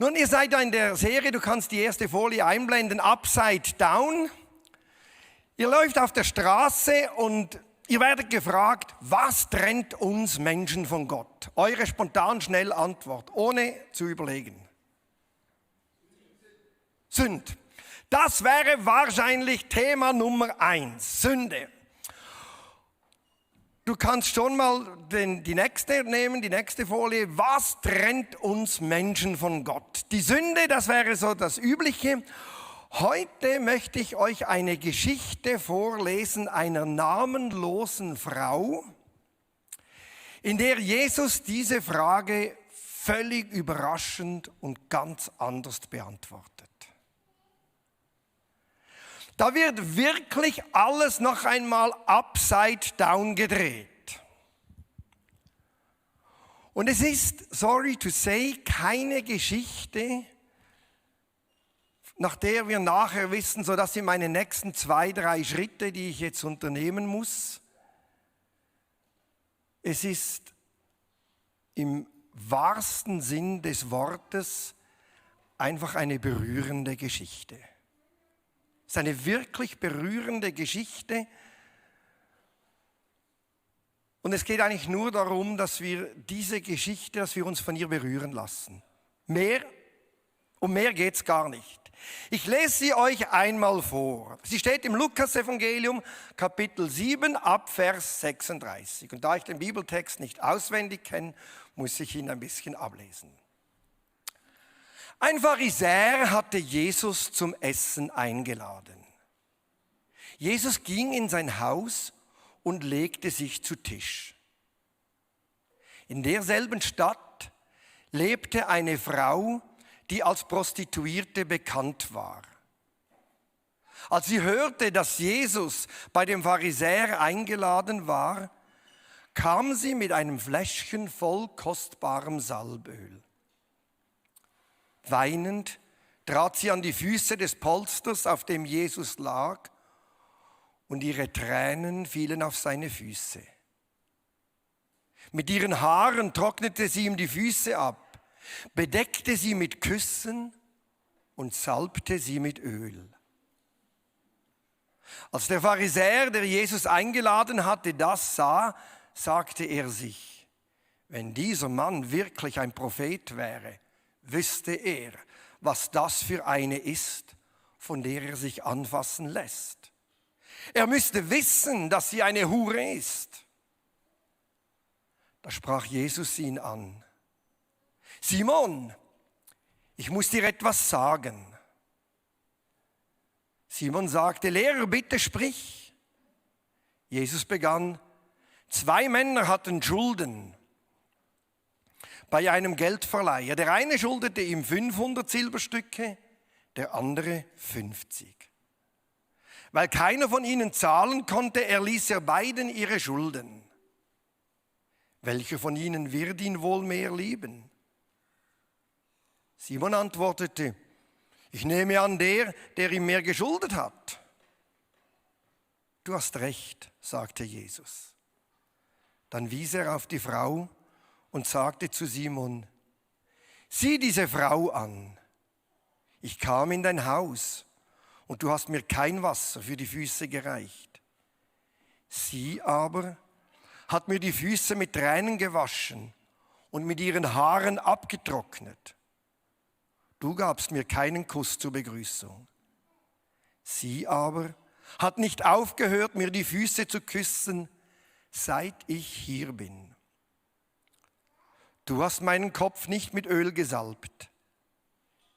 Nun, ihr seid ja in der Serie, du kannst die erste Folie einblenden, Upside Down. Ihr läuft auf der Straße und ihr werdet gefragt, was trennt uns Menschen von Gott? Eure spontan schnell Antwort, ohne zu überlegen. Sünd. Das wäre wahrscheinlich Thema Nummer 1, Sünde. Du kannst schon mal die nächste nehmen, die nächste Folie. Was trennt uns Menschen von Gott? Die Sünde, das wäre so das Übliche. Heute möchte ich euch eine Geschichte vorlesen einer namenlosen Frau, in der Jesus diese Frage völlig überraschend und ganz anders beantwortet. Da wird wirklich alles noch einmal upside down gedreht. Und es ist, sorry to say, keine Geschichte, nach der wir nachher wissen, so das sind meine nächsten 2, 3 Schritte, die ich jetzt unternehmen muss. Es ist im wahrsten Sinn des Wortes einfach eine berührende Geschichte. Es ist eine wirklich berührende Geschichte. Und es geht eigentlich nur darum, dass wir diese Geschichte, dass wir uns von ihr berühren lassen. Um mehr geht es gar nicht. Ich lese sie euch einmal vor. Sie steht im Lukas-Evangelium, Kapitel 7, ab Vers 36. Und da ich den Bibeltext nicht auswendig kenne, muss ich ihn ein bisschen ablesen. Ein Pharisäer hatte Jesus zum Essen eingeladen. Jesus ging in sein Haus und legte sich zu Tisch. In derselben Stadt lebte eine Frau, die als Prostituierte bekannt war. Als sie hörte, dass Jesus bei dem Pharisäer eingeladen war, kam sie mit einem Fläschchen voll kostbarem Salböl. Weinend trat sie an die Füße des Polsters, auf dem Jesus lag, und ihre Tränen fielen auf seine Füße. Mit ihren Haaren trocknete sie ihm die Füße ab, bedeckte sie mit Küssen und salbte sie mit Öl. Als der Pharisäer, der Jesus eingeladen hatte, das sah, sagte er sich, wenn dieser Mann wirklich ein Prophet wäre, wüsste er, was das für eine ist, von der er sich anfassen lässt. Er müsste wissen, dass sie eine Hure ist. Da sprach Jesus ihn an. Simon, ich muss dir etwas sagen. Simon sagte, Lehrer, bitte sprich. Jesus begann, 2 Männer hatten Schulden bei einem Geldverleiher. Der eine schuldete ihm 500 Silberstücke, der andere 50. Weil keiner von ihnen zahlen konnte, erließ er beiden ihre Schulden. Welcher von ihnen wird ihn wohl mehr lieben? Simon antwortete, ich nehme an, der ihm mehr geschuldet hat. Du hast recht, sagte Jesus. Dann wies er auf die Frau und sagte zu Simon, sieh diese Frau an. Ich kam in dein Haus und du hast mir kein Wasser für die Füße gereicht. Sie aber hat mir die Füße mit Tränen gewaschen und mit ihren Haaren abgetrocknet. Du gabst mir keinen Kuss zur Begrüßung. Sie aber hat nicht aufgehört, mir die Füße zu küssen, seit ich hier bin. Du hast meinen Kopf nicht mit Öl gesalbt.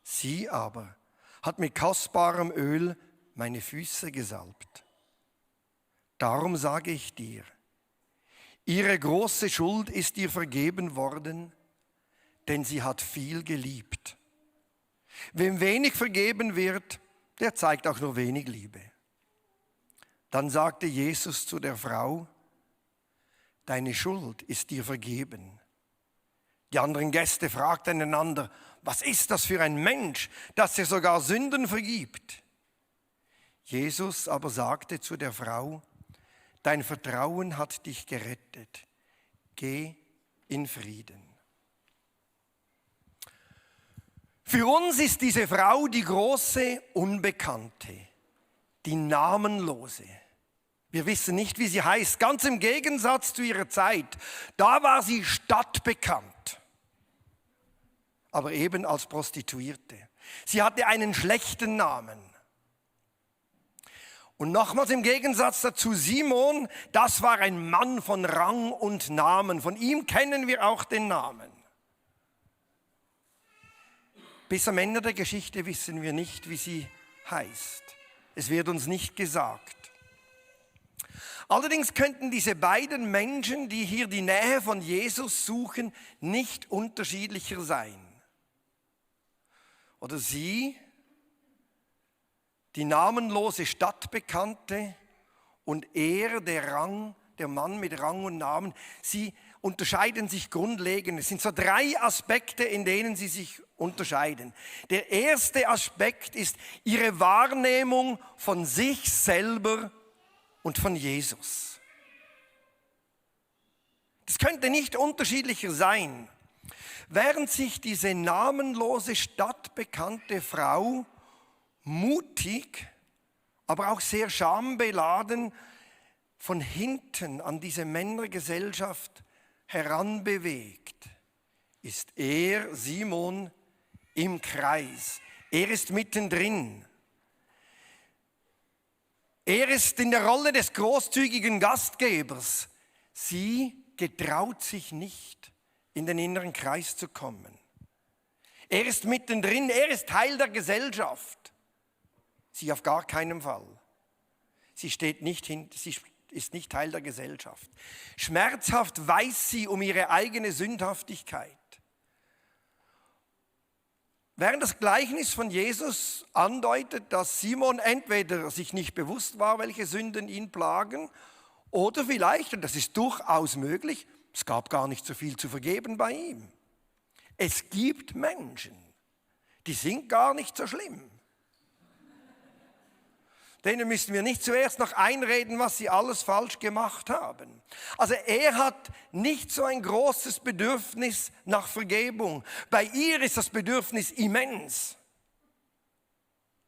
Sie aber hat mit kostbarem Öl meine Füße gesalbt. Darum sage ich dir, ihre große Schuld ist ihr vergeben worden, denn sie hat viel geliebt. Wem wenig vergeben wird, der zeigt auch nur wenig Liebe. Dann sagte Jesus zu der Frau, deine Schuld ist dir vergeben. Die anderen Gäste fragten einander, was ist das für ein Mensch, dass er sogar Sünden vergibt? Jesus aber sagte zu der Frau, dein Vertrauen hat dich gerettet. Geh in Frieden. Für uns ist diese Frau die große Unbekannte, die Namenlose. Wir wissen nicht, wie sie heißt, ganz im Gegensatz zu ihrer Zeit. Da war sie stadtbekannt, aber eben als Prostituierte. Sie hatte einen schlechten Namen. Und nochmals im Gegensatz dazu Simon, das war ein Mann von Rang und Namen. Von ihm kennen wir auch den Namen. Bis am Ende der Geschichte wissen wir nicht, wie sie heißt. Es wird uns nicht gesagt. Allerdings könnten diese beiden Menschen, die hier die Nähe von Jesus suchen, nicht unterschiedlicher sein. Oder sie, die namenlose Stadtbekannte, und er, der Mann mit Rang und Namen, sie unterscheiden sich grundlegend. Es sind so 3 Aspekte, in denen sie sich unterscheiden. Der erste Aspekt ist ihre Wahrnehmung von sich selber und von Jesus. Das könnte nicht unterschiedlicher sein. Während sich diese namenlose, stadtbekannte Frau mutig, aber auch sehr schambeladen von hinten an diese Männergesellschaft heranbewegt, ist er, Simon, im Kreis. Er ist mittendrin. Er ist in der Rolle des großzügigen Gastgebers. Sie getraut sich nicht, in den inneren Kreis zu kommen. Er ist mittendrin, er ist Teil der Gesellschaft. Sie auf gar keinen Fall. Sie ist nicht Teil der Gesellschaft. Schmerzhaft weiß sie um ihre eigene Sündhaftigkeit. Während das Gleichnis von Jesus andeutet, dass Simon entweder sich nicht bewusst war, welche Sünden ihn plagen, oder vielleicht, und das ist durchaus möglich, es gab gar nicht so viel zu vergeben bei ihm. Es gibt Menschen, die sind gar nicht so schlimm. Denen müssen wir nicht zuerst noch einreden, was sie alles falsch gemacht haben. Also er hat nicht so ein großes Bedürfnis nach Vergebung. Bei ihr ist das Bedürfnis immens.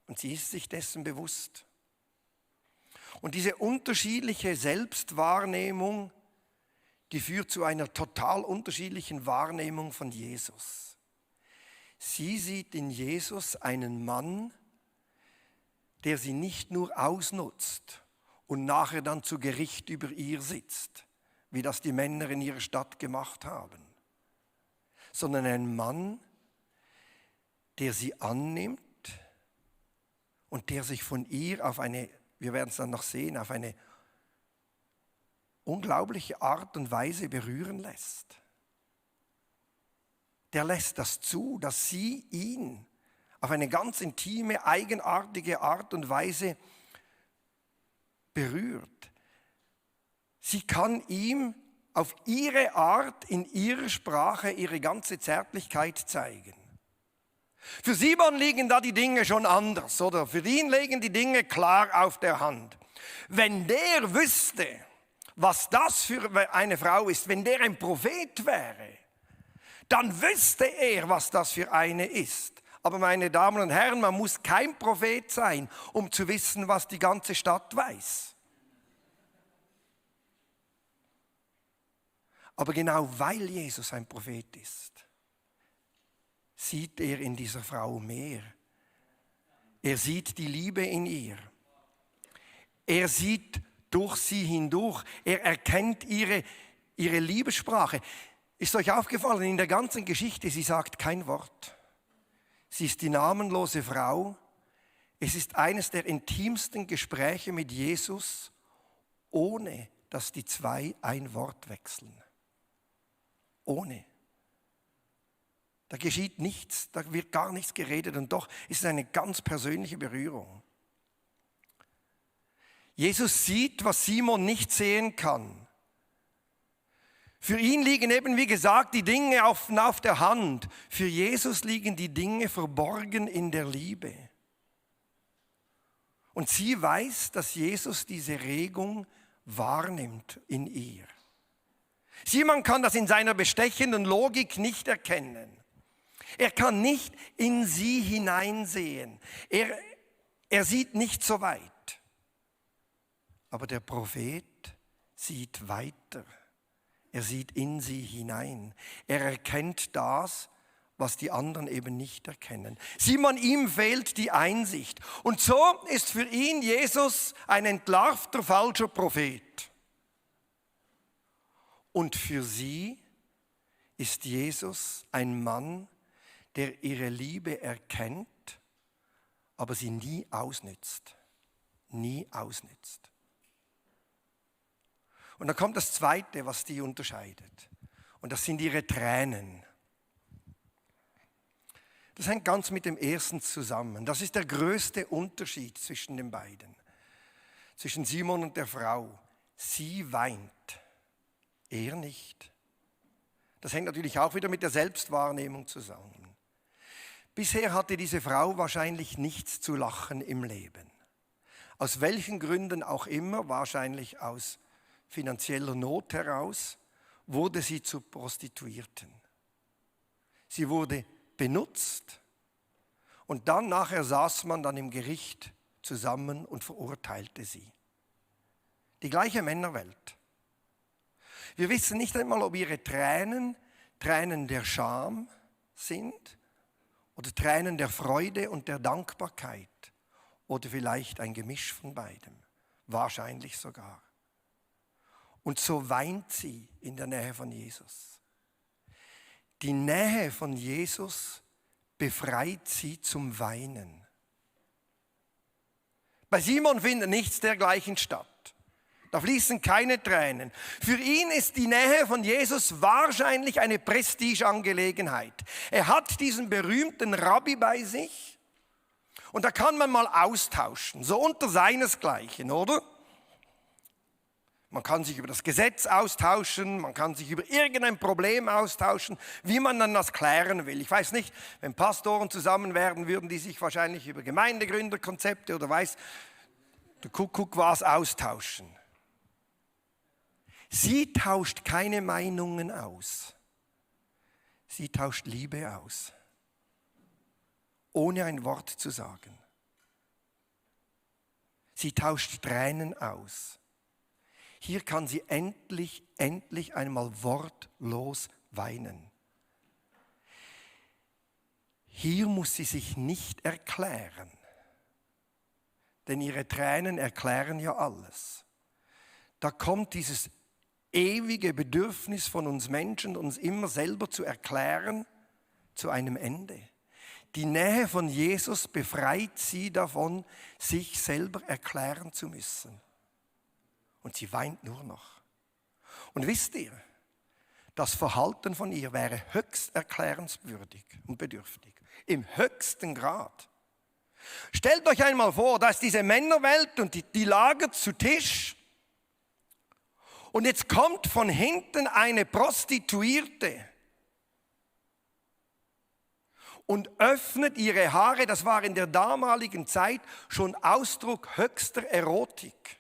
Und sie ist sich dessen bewusst. Und diese unterschiedliche Selbstwahrnehmung, die führt zu einer total unterschiedlichen Wahrnehmung von Jesus. Sie sieht in Jesus einen Mann, der sie nicht nur ausnutzt und nachher dann zu Gericht über ihr sitzt, wie das die Männer in ihrer Stadt gemacht haben, sondern ein Mann, der sie annimmt und der sich von ihr auf eine, wir werden es dann noch sehen, auf eine unglaubliche Art und Weise berühren lässt. Der lässt das zu, dass sie ihn auf eine ganz intime, eigenartige Art und Weise berührt. Sie kann ihm auf ihre Art, in ihrer Sprache, ihre ganze Zärtlichkeit zeigen. Für Simon liegen da die Dinge schon anders, oder? Für ihn liegen die Dinge klar auf der Hand. Wenn der wüsste, was das für eine Frau ist, wenn der ein Prophet wäre, dann wüsste er, was das für eine ist. Aber meine Damen und Herren, man muss kein Prophet sein, um zu wissen, was die ganze Stadt weiß. Aber genau weil Jesus ein Prophet ist, sieht er in dieser Frau mehr. Er sieht die Liebe in ihr. Er sieht durch sie hindurch. Er erkennt ihre Liebessprache. Ist euch aufgefallen, in der ganzen Geschichte, sie sagt kein Wort. Sie ist die namenlose Frau. Es ist eines der intimsten Gespräche mit Jesus, ohne dass die zwei ein Wort wechseln. Ohne. Da geschieht nichts, da wird gar nichts geredet und doch ist es eine ganz persönliche Berührung. Jesus sieht, was Simon nicht sehen kann. Für ihn liegen eben, wie gesagt, die Dinge auf der Hand. Für Jesus liegen die Dinge verborgen in der Liebe. Und sie weiß, dass Jesus diese Regung wahrnimmt in ihr. Simon kann das in seiner bestechenden Logik nicht erkennen. Er kann nicht in sie hineinsehen. Er sieht nicht so weit. Aber der Prophet sieht weiter. Er sieht in sie hinein. Er erkennt das, was die anderen eben nicht erkennen. Simon, ihm fehlt die Einsicht. Und so ist für ihn Jesus ein entlarvter falscher Prophet. Und für sie ist Jesus ein Mann, der ihre Liebe erkennt, aber sie nie ausnützt. Nie ausnützt. Und dann kommt das Zweite, was die unterscheidet. Und das sind ihre Tränen. Das hängt ganz mit dem ersten zusammen. Das ist der größte Unterschied zwischen den beiden. Zwischen Simon und der Frau. Sie weint, er nicht. Das hängt natürlich auch wieder mit der Selbstwahrnehmung zusammen. Bisher hatte diese Frau wahrscheinlich nichts zu lachen im Leben. Aus welchen Gründen auch immer, wahrscheinlich aus finanzieller Not heraus, wurde sie zur Prostituierten. Sie wurde benutzt und dann nachher saß man dann im Gericht zusammen und verurteilte sie. Die gleiche Männerwelt. Wir wissen nicht einmal, ob ihre Tränen Tränen der Scham sind oder Tränen der Freude und der Dankbarkeit oder vielleicht ein Gemisch von beidem, wahrscheinlich sogar. Und so weint sie in der Nähe von Jesus. Die Nähe von Jesus befreit sie zum Weinen. Bei Simon findet nichts dergleichen statt. Da fließen keine Tränen. Für ihn ist die Nähe von Jesus wahrscheinlich eine Prestigeangelegenheit. Er hat diesen berühmten Rabbi bei sich und da kann man mal austauschen, so unter seinesgleichen, oder? Man kann sich über das Gesetz austauschen, man kann sich über irgendein Problem austauschen, wie man dann das klären will. Ich weiß nicht, wenn Pastoren zusammen werden, würden die sich wahrscheinlich über Gemeindegründerkonzepte oder weiß der Kuckuck was austauschen. Sie tauscht keine Meinungen aus. Sie tauscht Liebe aus, ohne ein Wort zu sagen. Sie tauscht Tränen aus. Hier kann sie endlich einmal wortlos weinen. Hier muss sie sich nicht erklären, denn ihre Tränen erklären ja alles. Da kommt dieses ewige Bedürfnis von uns Menschen, uns immer selber zu erklären, zu einem Ende. Die Nähe von Jesus befreit sie davon, sich selber erklären zu müssen. Und sie weint nur noch. Und wisst ihr, das Verhalten von ihr wäre höchst erklärenswürdig und bedürftig. Im höchsten Grad. Stellt euch einmal vor, da ist diese Männerwelt und die lagert zu Tisch. Und jetzt kommt von hinten eine Prostituierte und öffnet ihre Haare. Das war in der damaligen Zeit schon Ausdruck höchster Erotik.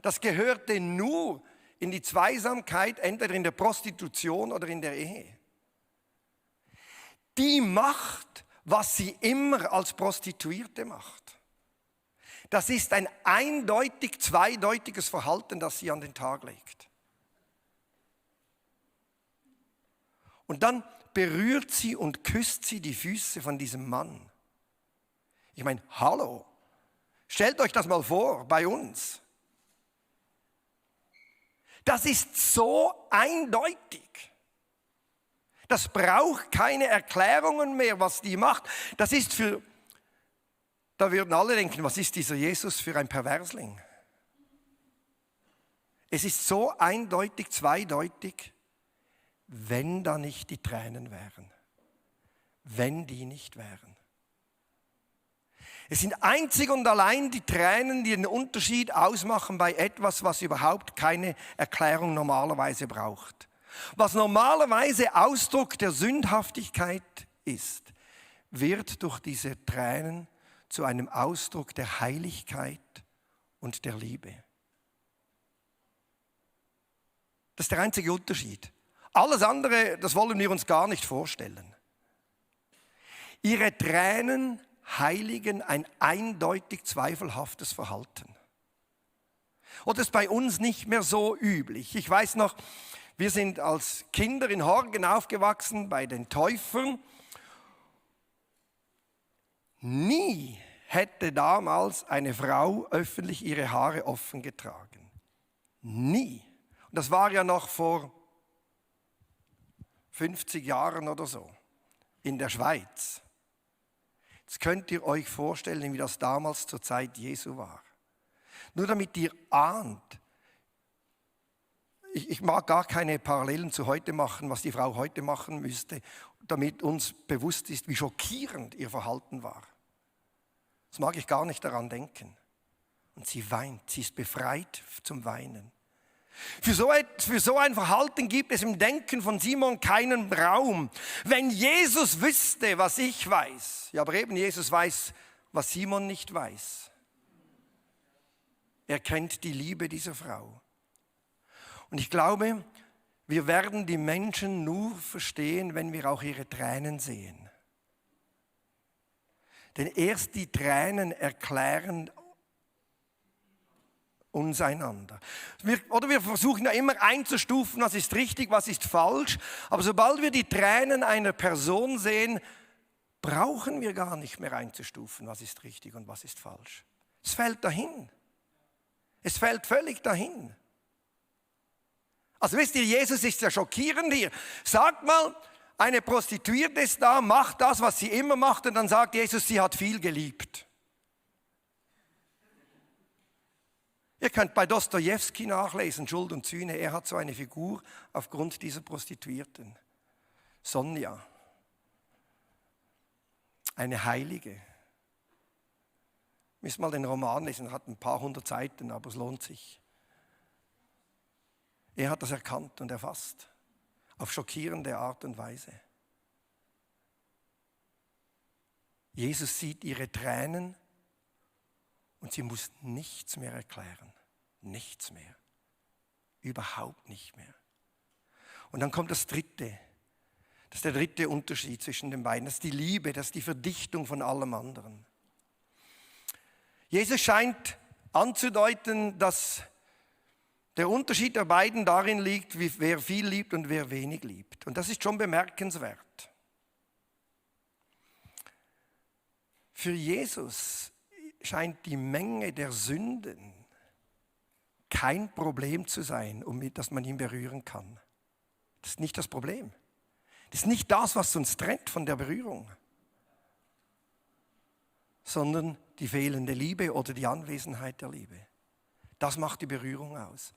Das gehörte nur in die Zweisamkeit, entweder in der Prostitution oder in der Ehe. Die macht, was sie immer als Prostituierte macht. Das ist ein eindeutig zweideutiges Verhalten, das sie an den Tag legt. Und dann berührt sie und küsst sie die Füße von diesem Mann. Ich meine, hallo, stellt euch das mal vor bei uns. Das ist so eindeutig. Das braucht keine Erklärungen mehr, was die macht. Das ist da würden alle denken, was ist dieser Jesus für ein Perversling? Es ist so eindeutig, zweideutig, wenn da nicht die Tränen wären. Wenn die nicht wären. Es sind einzig und allein die Tränen, die den Unterschied ausmachen bei etwas, was überhaupt keine Erklärung normalerweise braucht. Was normalerweise Ausdruck der Sündhaftigkeit ist, wird durch diese Tränen zu einem Ausdruck der Heiligkeit und der Liebe. Das ist der einzige Unterschied. Alles andere, das wollen wir uns gar nicht vorstellen. Ihre Tränen heiligen ein eindeutig zweifelhaftes Verhalten. Und das ist bei uns nicht mehr so üblich. Ich weiß noch, wir sind als Kinder in Horgen aufgewachsen bei den Täufern. Nie hätte damals eine Frau öffentlich ihre Haare offen getragen. Nie. Und das war ja noch vor 50 Jahren oder so in der Schweiz. Jetzt könnt ihr euch vorstellen, wie das damals zur Zeit Jesu war. Nur damit ihr ahnt, ich mag gar keine Parallelen zu heute machen, was die Frau heute machen müsste, damit uns bewusst ist, wie schockierend ihr Verhalten war. Das mag ich gar nicht daran denken. Und sie weint, sie ist befreit zum Weinen. Für so ein Verhalten gibt es im Denken von Simon keinen Raum. Wenn Jesus wüsste, was ich weiß, ja, aber eben Jesus weiß, was Simon nicht weiß. Er kennt die Liebe dieser Frau. Und ich glaube, wir werden die Menschen nur verstehen, wenn wir auch ihre Tränen sehen. Denn erst die Tränen erklären uns einander. Wir versuchen ja immer einzustufen, was ist richtig, was ist falsch. Aber sobald wir die Tränen einer Person sehen, brauchen wir gar nicht mehr einzustufen, was ist richtig und was ist falsch. Es fällt dahin. Es fällt völlig dahin. Also wisst ihr, Jesus ist ja schockierend hier. Sagt mal, eine Prostituierte ist da, macht das, was sie immer macht, und dann sagt Jesus, sie hat viel geliebt. Ihr könnt bei Dostojewski nachlesen, Schuld und Sühne, er hat so eine Figur aufgrund dieser Prostituierten. Sonja, eine Heilige. Müssen mal den Roman lesen, hat ein paar hundert Seiten, aber es lohnt sich. Er hat das erkannt und erfasst, auf schockierende Art und Weise. Jesus sieht ihre Tränen und sie muss nichts mehr erklären. Nichts mehr. Überhaupt nicht mehr. Und dann kommt das Dritte. Das ist der dritte Unterschied zwischen den beiden. Das ist die Liebe, das ist die Verdichtung von allem anderen. Jesus scheint anzudeuten, dass der Unterschied der beiden darin liegt, wer viel liebt und wer wenig liebt. Und das ist schon bemerkenswert. Für Jesus scheint die Menge der Sünden kein Problem zu sein, dass man ihn berühren kann. Das ist nicht das Problem. Das ist nicht das, was uns trennt von der Berührung, sondern die fehlende Liebe oder die Anwesenheit der Liebe. Das macht die Berührung aus.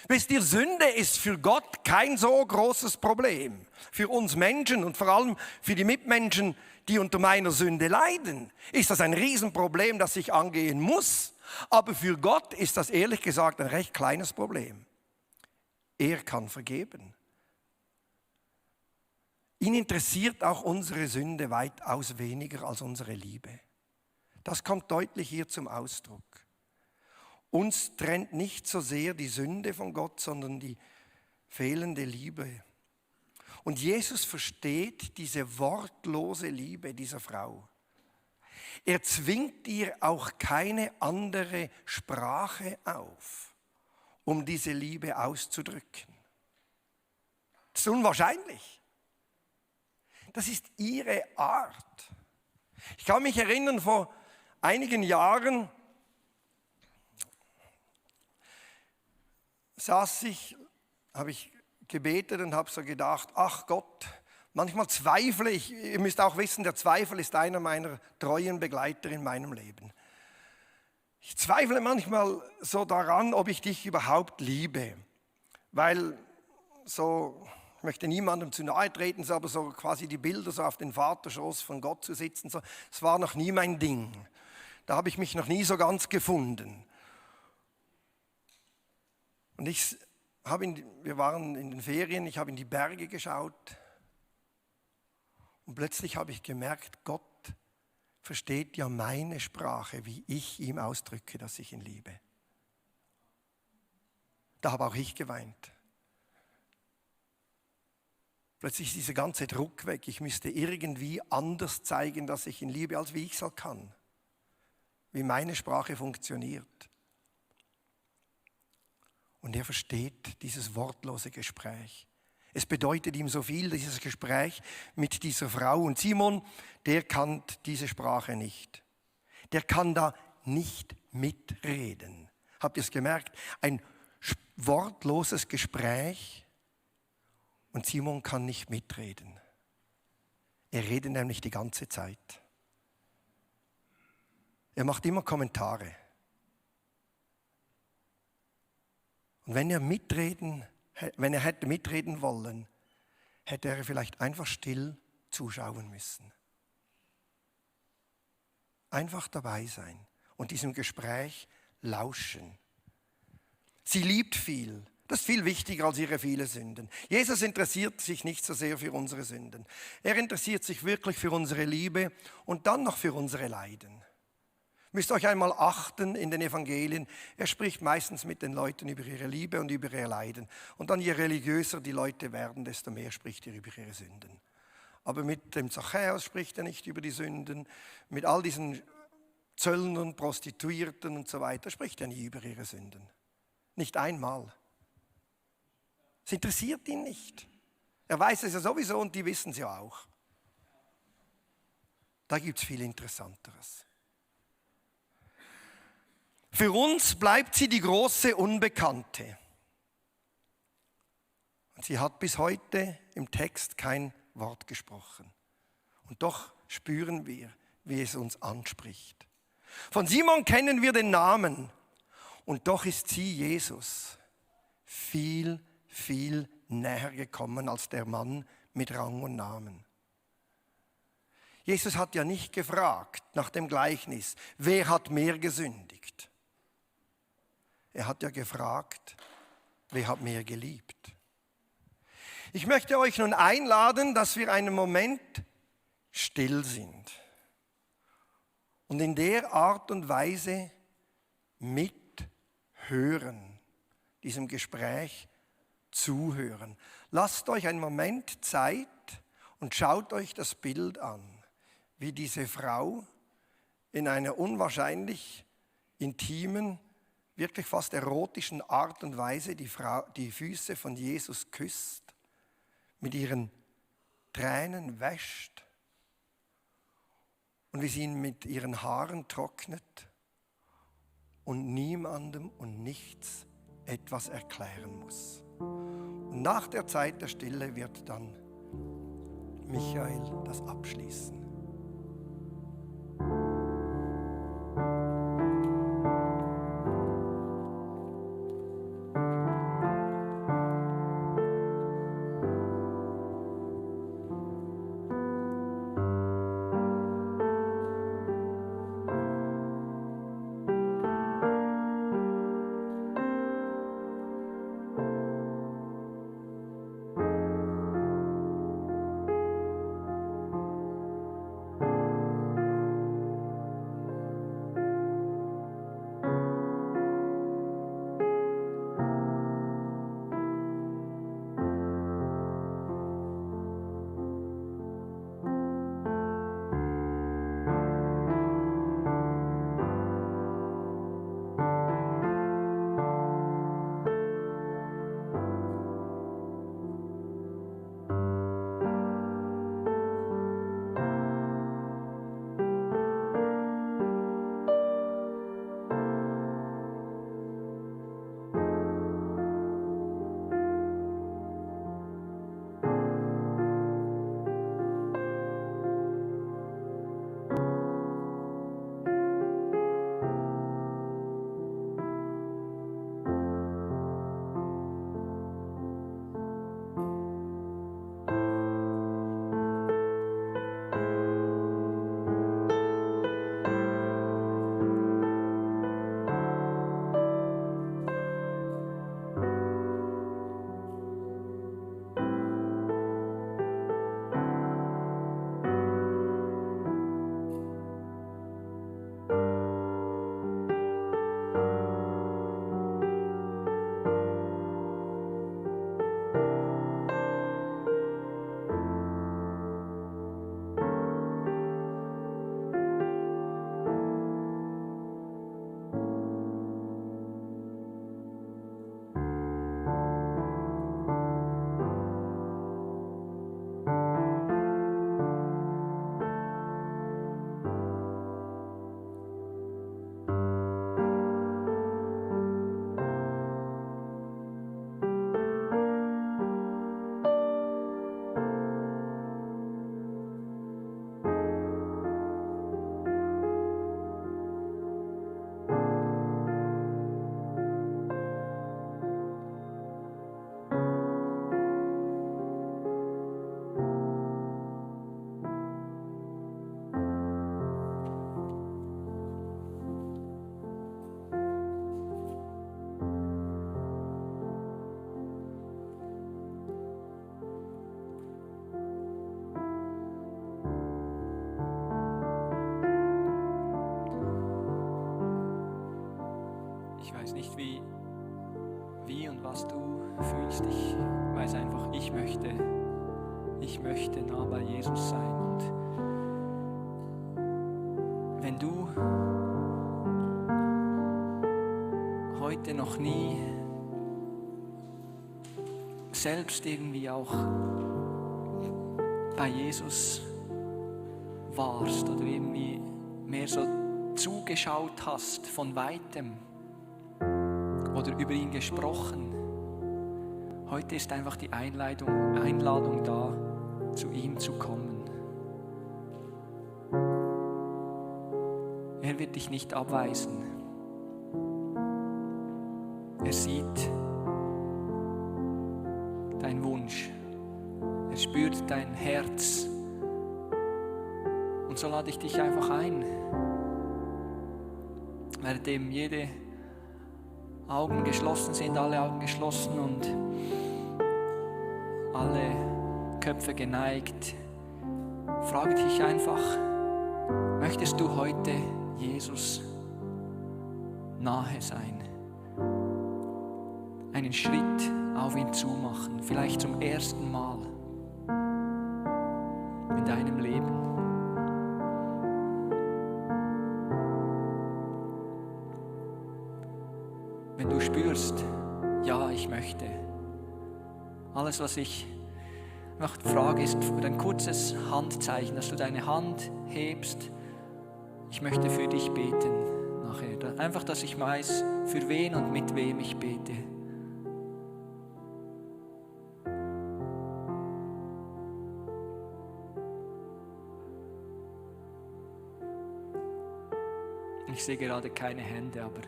Wisst ihr, Sünde ist für Gott kein so großes Problem. Für uns Menschen und vor allem für die Mitmenschen, die unter meiner Sünde leiden, ist das ein Riesenproblem, das ich angehen muss. Aber für Gott ist das ehrlich gesagt ein recht kleines Problem. Er kann vergeben. Ihn interessiert auch unsere Sünde weitaus weniger als unsere Liebe. Das kommt deutlich hier zum Ausdruck. Uns trennt nicht so sehr die Sünde von Gott, sondern die fehlende Liebe. Und Jesus versteht diese wortlose Liebe dieser Frau. Er zwingt ihr auch keine andere Sprache auf, um diese Liebe auszudrücken. Das ist unwahrscheinlich. Das ist ihre Art. Ich kann mich erinnern, vor einigen Jahren habe ich gebetet und habe so gedacht, ach Gott, manchmal zweifle ich. Ihr müsst auch wissen, der Zweifel ist einer meiner treuen Begleiter in meinem Leben. Ich zweifle manchmal so daran, ob ich dich überhaupt liebe, weil so, ich möchte niemandem zu nahe treten, aber so quasi die Bilder so auf den Vaterschoß von Gott zu sitzen, so, das war noch nie mein Ding. Da habe ich mich noch nie so ganz gefunden. Und wir waren in den Ferien, ich habe in die Berge geschaut und plötzlich habe ich gemerkt, Gott versteht ja meine Sprache, wie ich ihm ausdrücke, dass ich ihn liebe. Da habe auch ich geweint. Plötzlich ist dieser ganze Druck weg. Ich müsste irgendwie anders zeigen, dass ich ihn liebe, als wie ich es halt kann. Wie meine Sprache funktioniert. Und er versteht dieses wortlose Gespräch. Es bedeutet ihm so viel, dieses Gespräch mit dieser Frau. Und Simon, der kann diese Sprache nicht. Der kann da nicht mitreden. Habt ihr es gemerkt? Ein wortloses Gespräch und Simon kann nicht mitreden. Er redet nämlich die ganze Zeit. Er macht immer Kommentare. Und wenn er hätte mitreden wollen, hätte er vielleicht einfach still zuschauen müssen. Einfach dabei sein und diesem Gespräch lauschen. Sie liebt viel. Das ist viel wichtiger als ihre vielen Sünden. Jesus interessiert sich nicht so sehr für unsere Sünden. Er interessiert sich wirklich für unsere Liebe und dann noch für unsere Leiden. Müsst euch einmal achten in den Evangelien. Er spricht meistens mit den Leuten über ihre Liebe und über ihr Leiden. Und dann je religiöser die Leute werden, desto mehr spricht er über ihre Sünden. Aber mit dem Zachäus spricht er nicht über die Sünden. Mit all diesen Zöllnern, Prostituierten und so weiter spricht er nie über ihre Sünden. Nicht einmal. Es interessiert ihn nicht. Er weiß es ja sowieso und die wissen es ja auch. Da gibt es viel Interessanteres. Für uns bleibt sie die große Unbekannte. Und sie hat bis heute im Text kein Wort gesprochen. Und doch spüren wir, wie es uns anspricht. Von Simon kennen wir den Namen. Und doch ist sie, Jesus, viel, viel näher gekommen als der Mann mit Rang und Namen. Jesus hat ja nicht gefragt nach dem Gleichnis, wer hat mehr gesündigt? Er hat ja gefragt, wer hat mehr geliebt? Ich möchte euch nun einladen, dass wir einen Moment still sind und in der Art und Weise mithören, diesem Gespräch zuhören. Lasst euch einen Moment Zeit und schaut euch das Bild an, wie diese Frau in einer unwahrscheinlich intimen, wirklich fast erotischen Art und Weise die Füße von Jesus küsst, mit ihren Tränen wäscht und wie sie ihn mit ihren Haaren trocknet und niemandem und nichts etwas erklären muss. Und nach der Zeit der Stille wird dann Michael das abschließen. Ich weiß nicht, wie und was du fühlst. Ich weiß einfach, ich möchte nah bei Jesus sein. Und wenn du heute noch nie selbst irgendwie auch bei Jesus warst oder irgendwie mehr so zugeschaut hast von Weitem oder über ihn gesprochen, heute ist einfach die Einladung da, zu ihm zu kommen. Er wird dich nicht abweisen. Er sieht deinen Wunsch. Er spürt dein Herz. Und so lade ich dich einfach ein. Währenddem jede Augen geschlossen sind, alle Augen geschlossen und alle Köpfe geneigt, frage dich einfach, möchtest du heute Jesus nahe sein? Einen Schritt auf ihn zu machen, vielleicht zum ersten Mal in deinem Leben. Wenn du spürst, ja, ich möchte. Alles, was ich frage, ist für ein kurzes Handzeichen, dass du deine Hand hebst. Ich möchte für dich beten nachher. Einfach, dass ich weiß, für wen und mit wem ich bete. Ich sehe gerade keine Hände, aber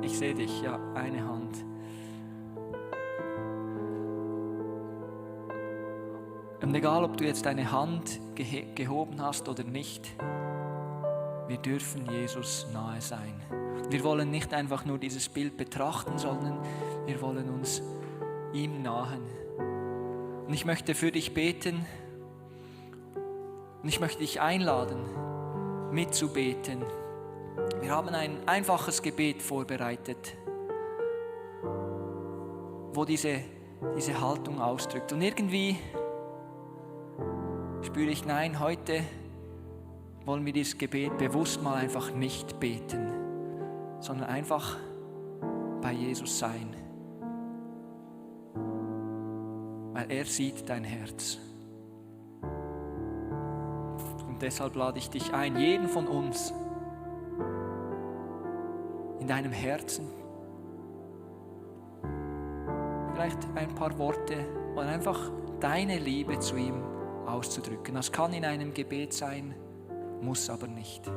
ich sehe dich, ja, eine Hand. Und egal, ob du jetzt deine Hand gehoben hast oder nicht, wir dürfen Jesus nahe sein. Wir wollen nicht einfach nur dieses Bild betrachten, sondern wir wollen uns ihm nahen. Und ich möchte für dich beten und ich möchte dich einladen, mitzubeten. Wir haben ein einfaches Gebet vorbereitet, wo diese Haltung ausdrückt. Und irgendwie spüre ich, nein, heute wollen wir dieses Gebet bewusst mal einfach nicht beten, sondern einfach bei Jesus sein. Weil er sieht dein Herz. Und deshalb lade ich dich ein, jeden von uns, in deinem Herzen vielleicht ein paar Worte und einfach deine Liebe zu ihm auszudrücken. Das kann in einem Gebet sein, muss aber nicht.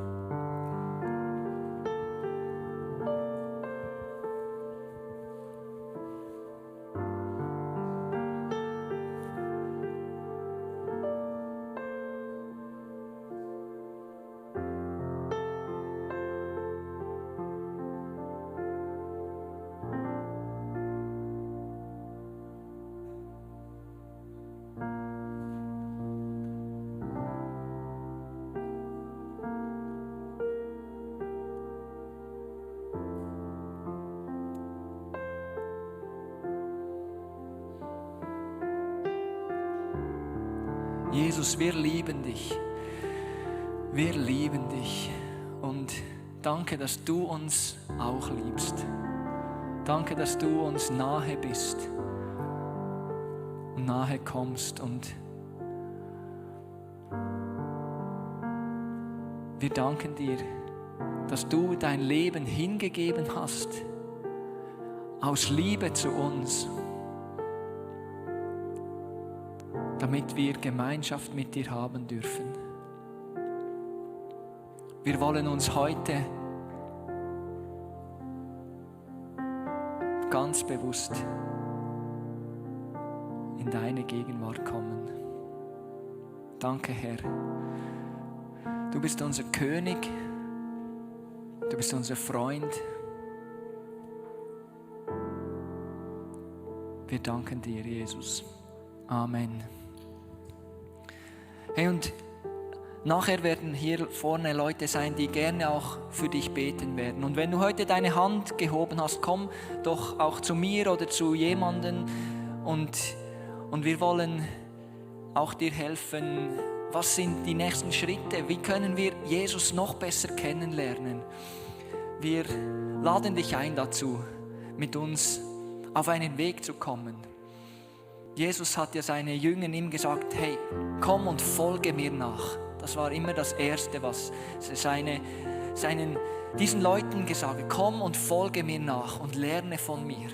Jesus, wir lieben dich. Wir lieben dich. Und danke, dass du uns auch liebst. Danke, dass du uns nahe bist und nahe kommst. Und wir danken dir, dass du dein Leben hingegeben hast, aus Liebe zu uns, damit wir Gemeinschaft mit dir haben dürfen. Wir wollen uns heute ganz bewusst in deine Gegenwart kommen. Danke, Herr. Du bist unser König, du bist unser Freund. Wir danken dir, Jesus. Amen. Hey, und Nachher werden hier vorne Leute sein, die gerne auch für dich beten werden. Und wenn du heute deine Hand gehoben hast, komm doch auch zu mir oder zu jemandem und wir wollen auch dir helfen. Was sind die nächsten Schritte? Wie können wir Jesus noch besser kennenlernen? Wir laden dich ein dazu, mit uns auf einen Weg zu kommen. Jesus hat ja seine Jünger ihm gesagt, hey, komm und folge mir nach. Das war immer das Erste, was diesen Leuten gesagt hat. Komm und folge mir nach und lerne von mir.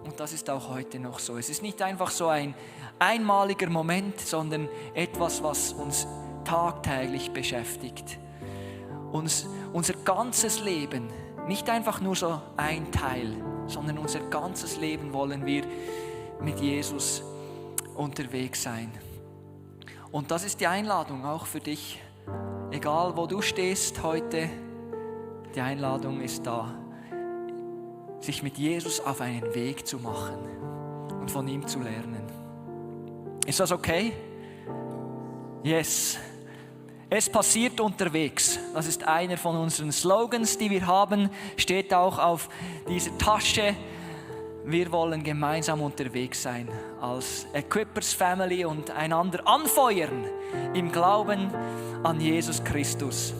Und das ist auch heute noch so. Es ist nicht einfach so ein einmaliger Moment, sondern etwas, was uns tagtäglich beschäftigt. Unser ganzes Leben, nicht einfach nur so ein Teil, sondern unser ganzes Leben wollen wir mit Jesus unterwegs sein. Und das ist die Einladung auch für dich, egal wo du stehst heute, die Einladung ist da, sich mit Jesus auf einen Weg zu machen und von ihm zu lernen. Ist das okay? Yes. Es passiert unterwegs. Das ist einer von unseren Slogans, die wir haben, steht auch auf dieser Tasche. Wir wollen gemeinsam unterwegs sein als Equippers Family und einander anfeuern im Glauben an Jesus Christus.